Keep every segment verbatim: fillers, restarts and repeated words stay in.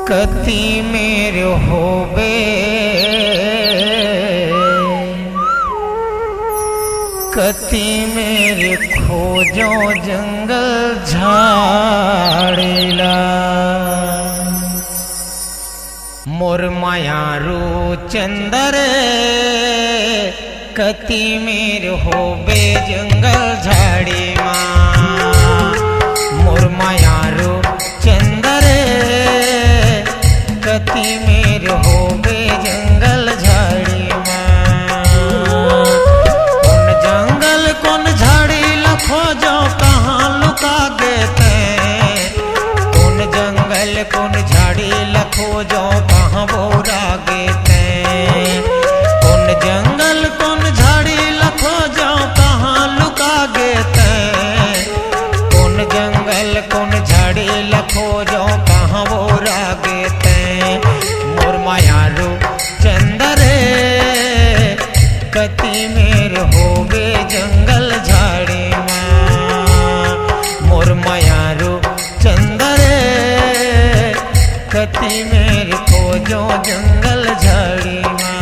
कति मेर होबे, कति मेर खोजों जंगल झाड़ी ला। मोर मयारू चंदा रे, कति मेर होबे जंगल झाड़ी मा। मोर मयारू चंदा रे, कति मेर होबे जंगल झाड़ी मा। कोन जंगल कोन झाड़ी ला खोजों, कहाँ लुका गे तैं? कोन जंगल कोन झाड़ी ला खोजों, कहाँ बौरा गे तैं? कोन जंगल कोन झाड़ी ला खोजों, कहाँ लुका गे तैं? कोन जंगल कोन झाड़ी ला खोजों, कहाँ बौरा गे तैं? मोर मयारू चंदा रे, कति मेर होबे जंगल झाड़ी मा। मोर मयारू चंदा रे, कति मेर खोजों जंगल झाड़ी मा।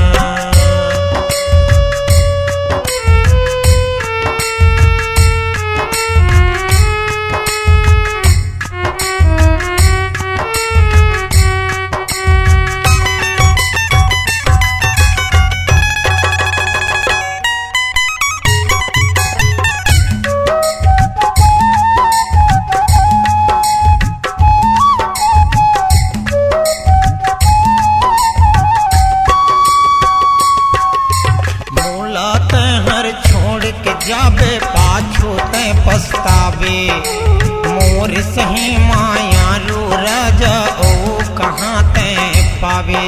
मोला तैं हर छोड़ के जाबे, पाछू तैं पछताबे। मोर सही मयारू राजा, ओ कहाँ तैं पाबे?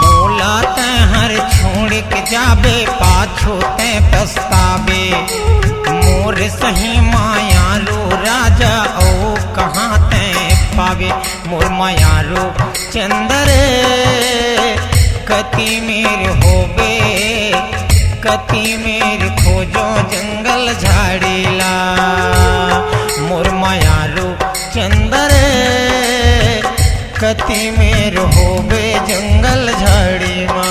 मोला तैं हर छोड़ के जाबे, पाछू तैं पछताबे। मोर सही मयारू राजा, ओ कहाँ तैं पाबे? मोर मयारू चंदा रे, कति मेर होबे, कति मेर खोजों जंगल झाड़ी ला। मोर मयारू चंदा रे, कति मेर होबे जंगल झाड़ी मा।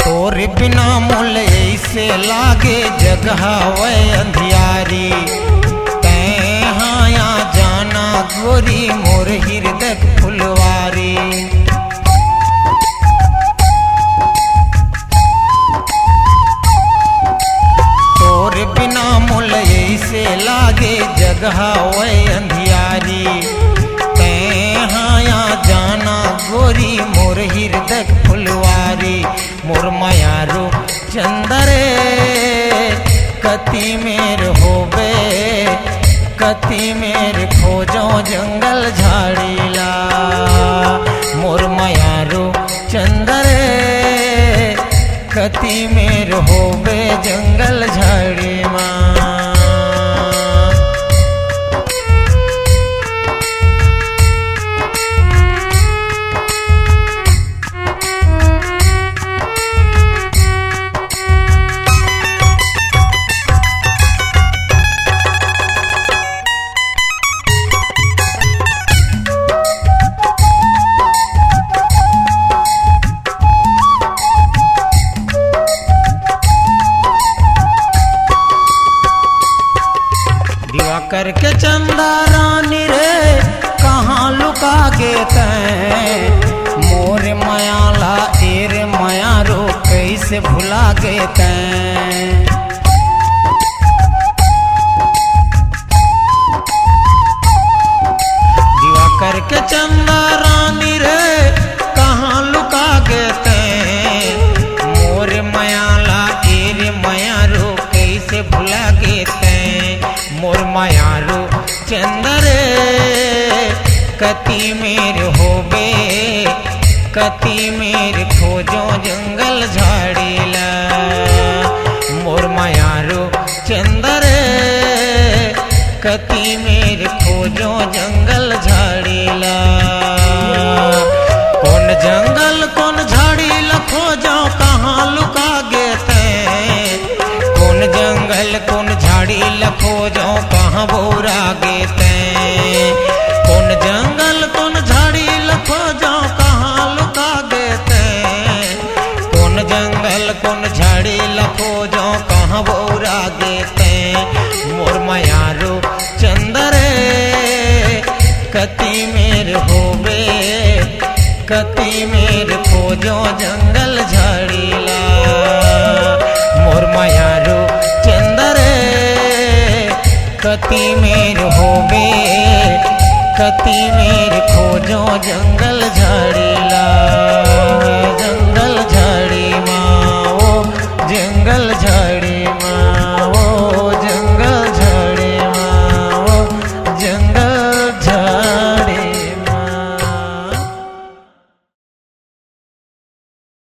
तोर बिना मोला अइसे लागे जग हवय अंधियारी। तैं हा आ जाना गोरी मोर हिरदय के फुलवारी। तोर बिना मोला अइसे लागे जग हवय अंधियारी। तैं हा आ जाना गोरी मोर हिरदय के फुलवारी। मोर मयारू चंदा रे, कति मेर होबे, कति मेर खोजों जंगल झाड़ी ला। मोर मयारू चंदा रे, कति मेर होबे जंगल झाड़ी मा। दिवाकर के चंदा रानी रे, कहाँ लुका गे तैं? मोर मया ला ए रे मयारू, कइसे भुला गे तैं? दिवाकर के चंदा रानी रे, कहाँ लुका गे तैं? मोर मया ला ए रे मयारू, कइसे भुला गे कति मेर होबे, कति मेर खोजो जंगल झाड़ी ला। मोर मयारू चंदा रे, कति मेर खोजो जंगल झाड़ी ला। कोन जंगल कोन झाड़ी ला खोजो, कहाँ लुका गे तैं? कोन जंगल कोन झाड़ी ला खोजो, कहाँ बौरा गे तैं? कोन जंगल कोन झाड़ी ला खोजो, कहाँ लुका गे तैं? कोन जंगल कोन झाड़ी ला खोजो, कहाँ बौरा गे तैं? मोर मयारू चंदा रे, कति मेर होबे, कति मेर खोजो जंगल झाड़ी ला। मोर मयारू चंदा रे, कति मेर होबे, कति मेर खोजो जंगल झाड़ी ला।